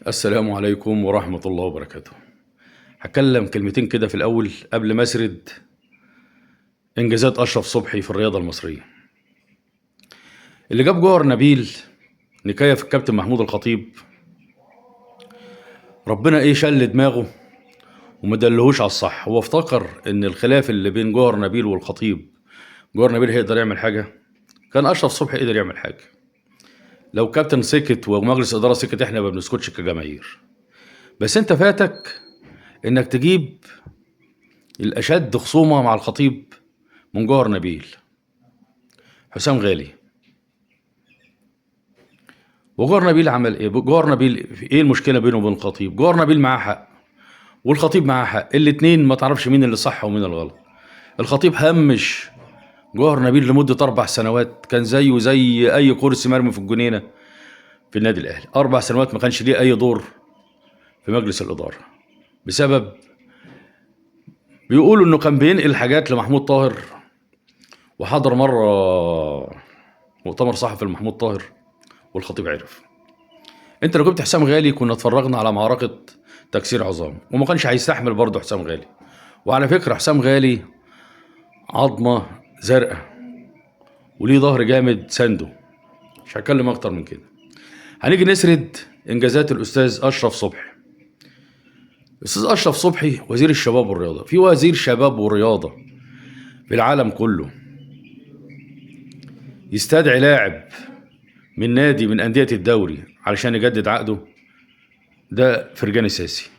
السلام عليكم ورحمة الله وبركاته. هتكلم كلمتين كده في الأول قبل ما أسرد إنجازات أشرف صبحي في الرياضة المصرية. اللي جاب جوهر نبيل نكاية في الكابتن محمود الخطيب، ربنا إيه شل دماغه وما دلهوش على الصح. هو افتكر إن الخلاف اللي بين جوهر نبيل والخطيب، جوهر نبيل هيقدر يعمل حاجة؟ كان أشرف صبحي قدر يعمل حاجة. لو كابتن سكت ومجلس إدارة سكت إحنا ما بنسكتش كجماهير. بس أنت فاتك إنك تجيب الأشد خصومة مع الخطيب من جوهر نبيل، حسام غالي. وجوهر نبيل عمل إيه؟ جوهر نبيل إيه المشكلة بينه وبين الخطيب؟ جوهر نبيل معاه حق والخطيب معاه حق، الاتنين ما تعرفش مين اللي صح ومين الغلط. الخطيب همش جوهر نبيل لمدة 4 سنوات، كان زيه زي أي كرسي مرمي في الجنينة في النادي الأهلي. 4 سنوات ما كانش ليه أي دور في مجلس الإدارة، بسبب بيقولوا إنه كان بينقل حاجات لمحمود طاهر، وحضر مرة مؤتمر صحفي لمحمود طاهر والخطيب عرف. انت لو جبت حسام غالي كنا اتفرجنا على معركة تكسير عظام، وما كانش هيستحمل برضه حسام غالي. وعلى فكرة حسام غالي عظمة زرقاء وليه ظهر جامد سنده. مش هتكلم اكتر من كده. هنيجي نسرد انجازات الاستاذ اشرف صبحي. الاستاذ اشرف صبحي وزير الشباب والرياضة. في وزير شباب ورياضة في العالم كله يستدعي لاعب من نادي من أندية الدوري علشان يجدد عقده؟ ده فرجاني ساسي.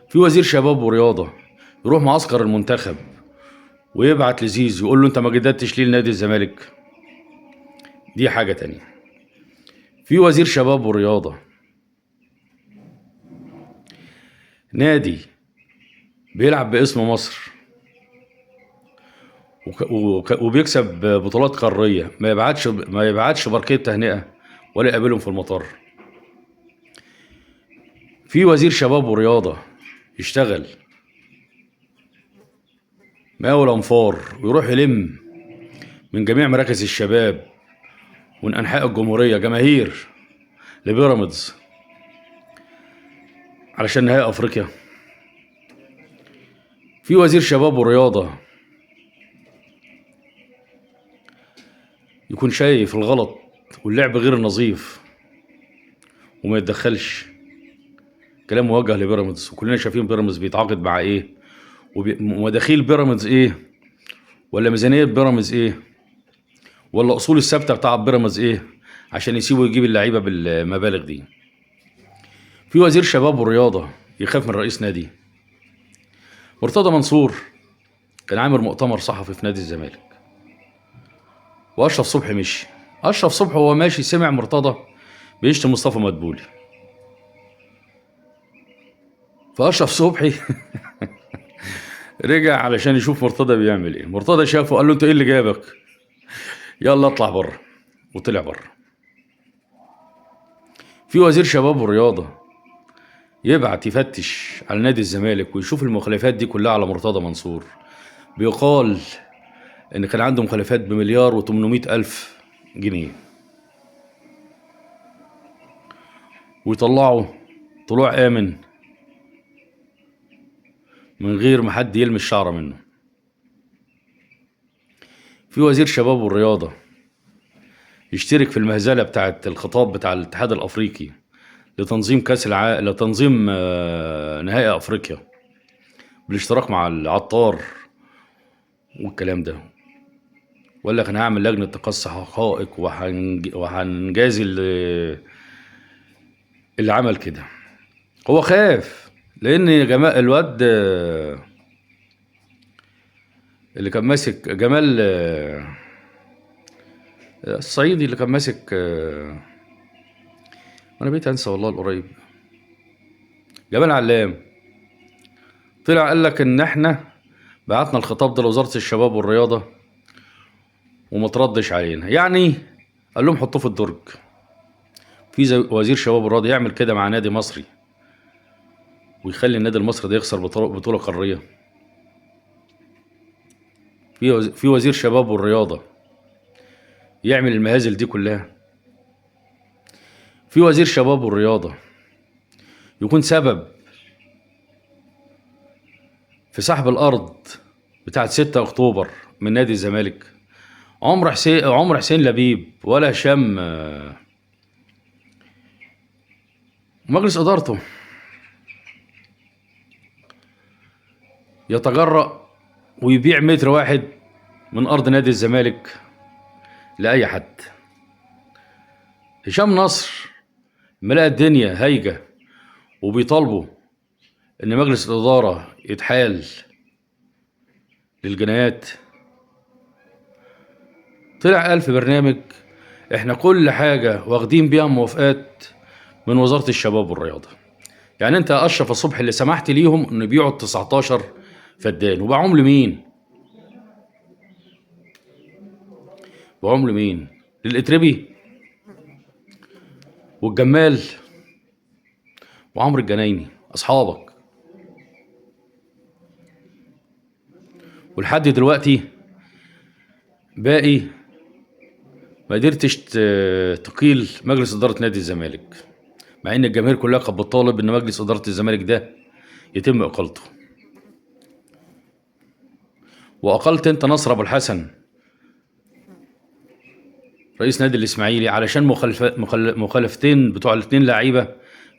في وزير شباب ورياضة يروح معسكر المنتخب ويبعت لزيزو يقول له انت ما جددتش ليه لنادي الزمالك؟ دي حاجة تانية. في وزير شباب ورياضة نادي بيلعب باسم مصر وبيكسب بطولات قارية ما يبعتش برقية تهنئة ولا يقابلهم في المطار. في وزير شباب ورياضة يشتغل مقاول أنفار ويروح يلم من جميع مراكز الشباب ومن أنحاء الجمهورية جماهير لبيراميدز علشان نهائي أفريقيا. في وزير شباب ورياضة يكون شايف الغلط واللعب غير النظيف وما يتدخلش. كلام موجه لبيراميدز، وكلنا شايفين بيراميدز بيتعاقد مع ايه ومداخيل بيراميدز ايه، ولا ميزانية بيراميدز ايه، ولا اصول الثابتة بتاع بيراميدز ايه عشان يسيبوا يجيب اللعيبة بالمبالغ دي. في وزير شباب ورياضة يخاف من رئيس نادي. مرتضى منصور كان عامل مؤتمر صحفي في نادي الزمالك واشرف صبحي مشي. اشرف صبحي وهو ماشي سمع مرتضى بيشتم مصطفى مدبولي، فاشرف صبحي رجع علشان يشوف مرتضى بيعمل ايه. مرتضى شافه قال له انت ايه اللي جابك؟ يلا اطلع بره، وطلع بره. في وزير شباب ورياضة يبعت يفتش على نادي الزمالك ويشوف المخالفات دي كلها على مرتضى منصور. بيقال ان كان عنده مخالفات ب1,800,000 جنيه، ويطلعوا طلوع آمن من غير ما حد يلمس شعره منه. في وزير شباب والرياضة يشترك في المهزلة بتاعة الخطاب بتاع الاتحاد الأفريقي لتنظيم كأس العالم، لتنظيم نهائي أفريقيا بالاشتراك مع العطار والكلام ده، ولا كان هعمل لجنة تقصي حقائق وهنجازي اللي عمل كده. هو خاف لأن يا جماعة الواد اللي كان ماسك جمال الصعيدي اللي كان ماسك، أنا بقيت أنسى والله القريب، جمال علام، طلع قال لك إن إحنا بعتنا الخطاب ده لوزارة الشباب والرياضة وما تردش علينا، يعني قال لهم حطوه في الدرج. في وزير شباب والرياضة يعمل كده مع نادي مصري ويخلي النادي المصري ده يخسر بطولة قارية؟ في وزير شباب والرياضة يعمل المهازل دي كلها؟ في وزير شباب والرياضة يكون سبب في سحب الارض بتاعت 6 اكتوبر من نادي الزمالك؟ عمر حسين لبيب ولا هشام مجلس ادارته يتجرأ ويبيع متر واحد من ارض نادي الزمالك لاي حد. هشام نصر ملأ الدنيا هايجة وبيطالبوا ان مجلس الادارة يتحال للجنايات. طلع قال في برنامج احنا كل حاجة واخدين بيها موافقات من وزارة الشباب والرياضة. يعني انت يا اشرف الصبح اللي سمحت ليهم ان يبيعوا ال 19 فدان، وباعهم لمين؟ باعهم لمين؟ للاتربي والجمال وعمرو الجنايني اصحابك. ولحد دلوقتي باقي ما قدرتش تقيل مجلس ادارة نادي الزمالك، مع ان الجماهير كلها كانت بتطالب ان مجلس ادارة الزمالك ده يتم اقالته. واقلت انت نصر ابو الحسن رئيس نادي الاسماعيلي علشان مخالفتين بتوع الاثنين لعيبة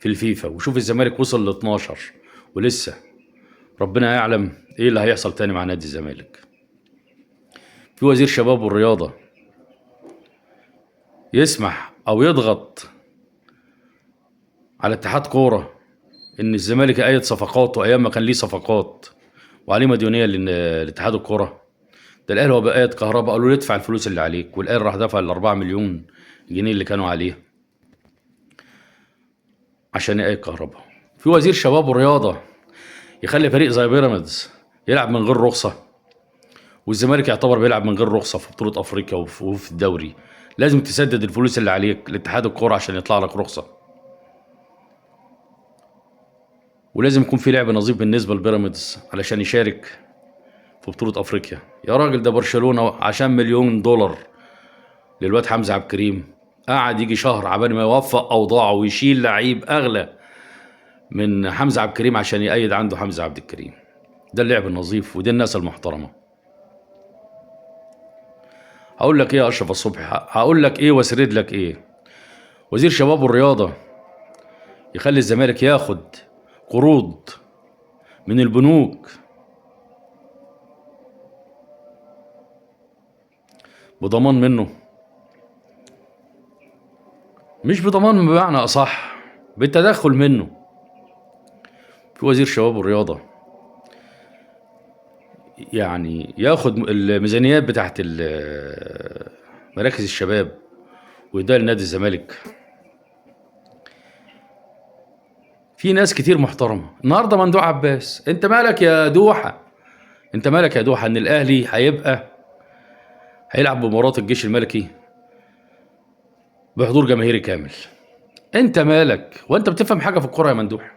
في الفيفا. وشوف الزمالك وصل ل 12 ولسه ربنا يعلم ايه اللي هيحصل تاني مع نادي الزمالك. في وزير شباب والرياضة يسمح او يضغط على اتحاد كورة ان الزمالك يأيد صفقاته ايام ما كان ليه صفقات وعليه مديونية لاتحاد الكورة؟ ده الاهلي هو بقاية كهرباء قالوا له ادفع الفلوس اللي عليك، والاهلي راح دفع ال 4 مليون جنيه اللي كانوا عليه عشان يأيد كهرباء. في وزير شباب والرياضة يخلي فريق زي بيراميدز يلعب من غير رخصه، والزمالك يعتبر بيلعب من غير رخصه في بطوله افريقيا وفي الدوري. لازم تسدد الفلوس اللي عليك لاتحاد الكورة عشان يطلع لك رخصه، ولازم يكون في لعب نظيف بالنسبة لبيراميدز علشان يشارك في بطوله افريقيا. يا راجل ده برشلونة عشان مليون دولار للواد حمزة عبد الكريم قعد يجي شهر عبال ما يوفق اوضاعه ويشيل لعيب اغلى من حمزة عبد الكريم عشان يأيد عنده حمزة عبد الكريم. ده اللعب النظيف ودي الناس المحترمة. هقول لك ايه يا اشرف الصبحي، هقول لك ايه واسرد لك ايه. وزير شباب والرياضة يخلي الزمالك ياخد قروض من البنوك بضمان منه، مش بضمان بمعنى اصح، بالتدخل منه. في وزير شباب والرياضة يعني ياخد الميزانيات بتاعت مراكز الشباب ويديها لنادي الزمالك. في ناس كتير محترمة. النهارده ممدوح عباس، انت مالك يا دوحة؟ انت مالك يا دوحة ان الاهلي هيلعب بمباراة الجيش الملكي بحضور جماهيري كامل؟ انت مالك؟ وانت بتفهم حاجة في الكورة يا ممدوح؟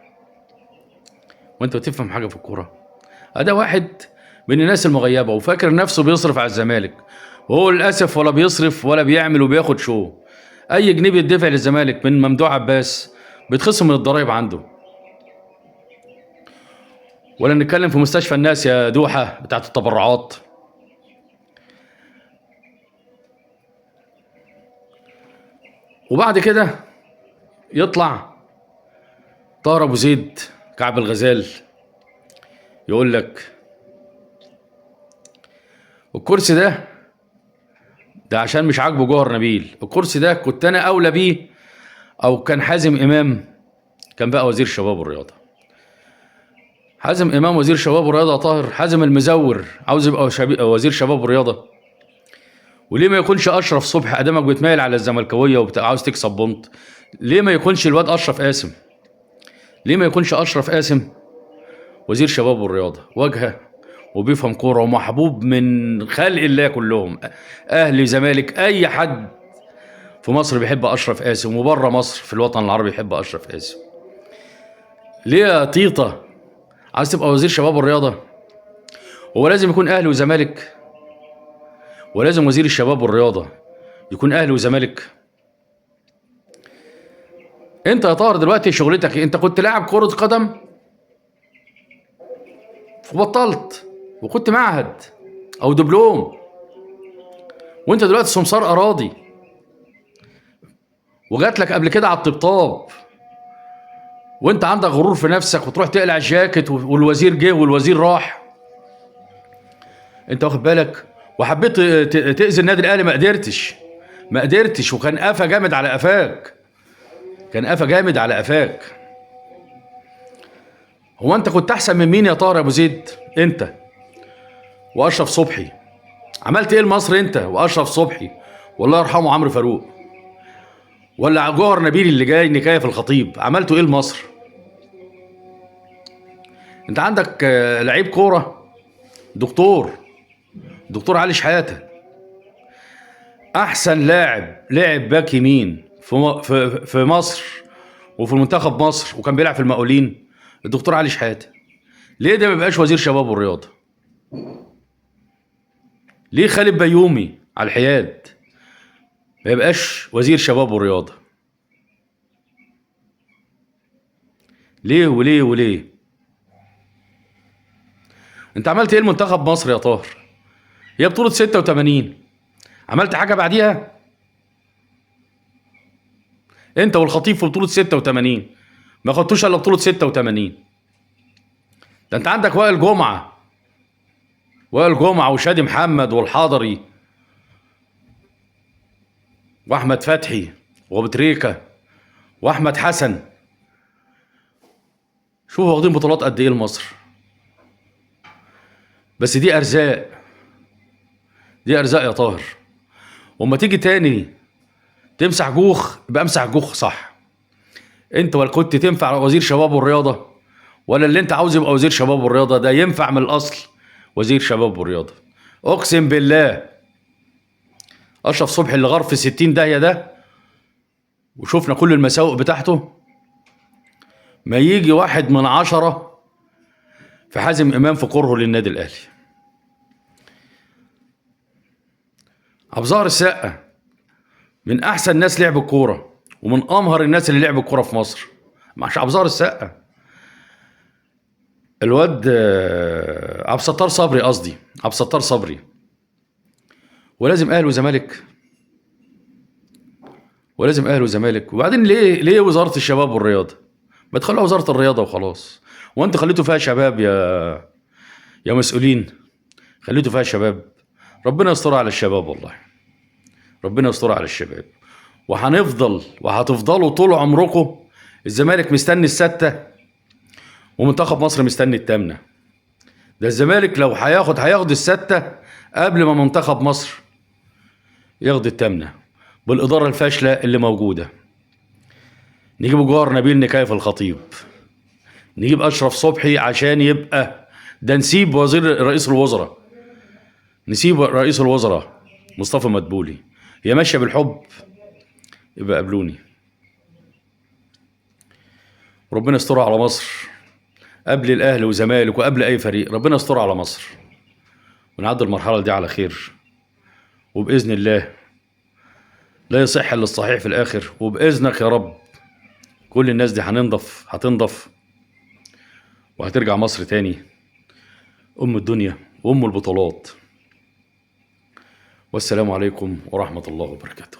وانت بتفهم حاجة في الكورة؟ ده واحد من الناس المغيبة وفاكر نفسه بيصرف على الزمالك، وهو للأسف ولا بيصرف ولا بيعمل وبياخد شو. أي جنيه بيدفع للزمالك من ممدوح عباس بيتخصم من الضرايب عنده. ولا نتكلم في مستشفى الناس يا دوحة بتاعت التبرعات. وبعد كده يطلع طاهر ابو زيد كعب الغزال يقول لك الكرسي ده عشان مش عاجبه جوهر نبيل، الكرسي ده كنت انا اولى بيه، او كان حازم امام كان بقى وزير شباب والرياضة. حازم امام وزير شباب والرياضة طاهر، حازم المزور عاوز يبقى وزير شباب والرياضة. وليه ما يكونش اشرف صبحي ادامك بتميل على الزملكاويه وعاوز تكسب بونت؟ ليه ما يكونش الواد اشرف قاسم؟ ليه ما يكونش اشرف قاسم وزير شباب والرياضة؟ واجهه وبيفهم كورة ومحبوب من خلق الله كلهم، اهلي زمالك اي حد في مصر بيحب اشرف قاسم، وبره مصر في الوطن العربي يحب اشرف قاسم. ليه يا طيطه عايز تبقى وزير شباب والرياضة؟ هو لازم يكون اهلي وزمالك؟ ولازم وزير الشباب والرياضة يكون اهلي وزمالك؟ انت يا طاهر دلوقتي شغلتك ايه؟ انت كنت لاعب كرة قدم وبطلت، وكنت معهد او دبلوم، وانت دلوقتي سمسار اراضي، وجات لك قبل كده على الطبطاب، وانت عندك غرور في نفسك وتروح تقلع الجاكيت، والوزير جه والوزير راح، انت واخد بالك، وحبيت تأذي النادي الاهلي، ما قدرتش، ما قدرتش، وكان قفا جامد على قفاك، كان قفا جامد على قفاك. هو انت كنت احسن من مين يا طاهر ابو زيد؟ انت واشرف صبحي. عملت ايه لمصر انت واشرف صبحي والله يرحمه عمرو فاروق، ولا جوهر نبيل اللي جاي نكاية في الخطيب؟ عملتوا ايه لمصر؟ انت عندك لعيب كورة دكتور علي شحاته، احسن لاعب لعب باك يمين في مصر وفي منتخب مصر، وكان بيلعب في المقاولين، الدكتور علي شحاته. ليه ده ما بيبقاش وزير شباب والرياضة؟ ليه خالد بيومي على الحياد ما يبقاش وزير شباب والرياضة؟ ليه وليه وليه؟ انت عملت ايه لمنتخب مصر يا طاهر؟ هي بطولة 86 عملت حاجة بعديها؟ انت والخطيب في بطولة 86 ما خدتوش الا بطولة 86. ده انت عندك وائل جمعة، وائل جمعة وشادي محمد والحضري واحمد فتحي وابو تريكة واحمد حسن، شوفوا واخدين بطولات قد ايه لمصر. بس دي ارزاق، دي ارزاق يا طاهر. وما تيجي تاني تمسح جوخ يبقى امسح جوخ صح. انت ولا كنت تنفع وزير شباب والرياضة، ولا اللي انت عاوز يبقى وزير شباب والرياضة ده ينفع من الاصل وزير شباب والرياضة. اقسم بالله اشرف صبحي اللي غار في 60 داهية ده، وشفنا كل المساوئ بتاعته، ما يجي 1 من 10 في حازم امام في كرهه للنادي الاهلي. عبد الظاهر السقا من احسن ناس لعب الكورة ومن امهر الناس اللي لعب الكورة في مصر، مش عبد الظاهر السقا، الواد عبد الستار صبري، قصدي عبد الستار صبري. ولازم اهلي وزمالك، ولازم اهلي وزمالك. وبعدين ليه وزارة الشباب والرياضة؟ ما تخلوها وزارة الرياضة وخلاص. وانت خليتوا فيها شباب يا مسؤولين، خليتوا فيها شباب. ربنا يستر على الشباب والله، ربنا يستر على الشباب. وهنفضل وهتفضلوا طول عمركم الزمالك مستني 6 ومنتخب مصر مستني 8. ده الزمالك لو هياخد 6 قبل ما منتخب مصر ياخد 8 بالإدارة الفاشلة اللي موجودة. نجيب جوهر نبيل نكاية في الخطيب، نجيب أشرف صبحي عشان يبقى ده، نسيب وزير رئيس الوزراء، نسيب رئيس الوزراء مصطفى مدبولي. هي ماشية بالحب، يبقى قابلوني. ربنا يستر على مصر قبل الأهلي وزمالك وقبل أي فريق. ربنا يستر على مصر ونعدي المرحلة دي على خير، وبإذن الله لا يصح إلا الصحيح في الآخر. وبإذنك يا رب كل الناس دي هتنضف وهترجع مصر تاني أم الدنيا وأم البطولات. والسلام عليكم ورحمة الله وبركاته.